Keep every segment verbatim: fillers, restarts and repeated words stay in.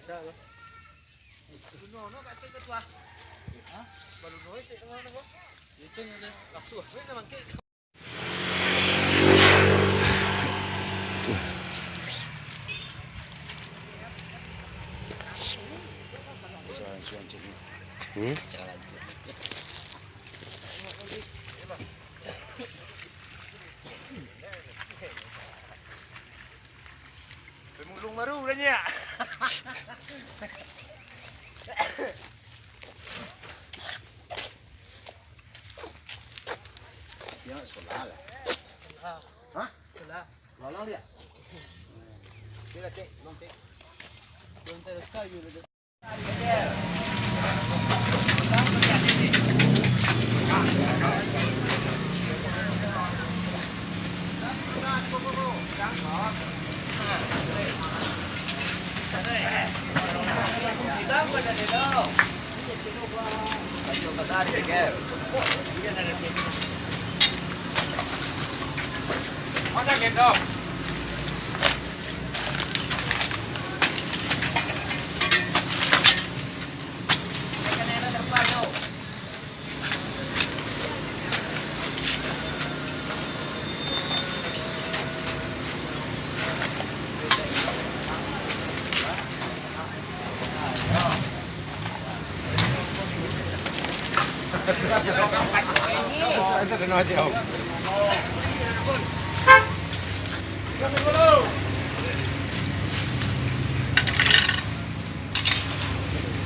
Hmm? Pemulung baru dah nyak. Dia nak sekolah lah. Hah? Sekolah. Sekolah dia? Dia dah cek, belum cek. Belum cek, dah cek.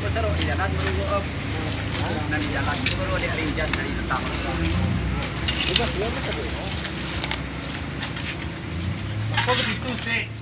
Kau sarok di jalan dulu, Om. Nan di jalan tu baru lihat rinjan dari petang. Kau begitu sih.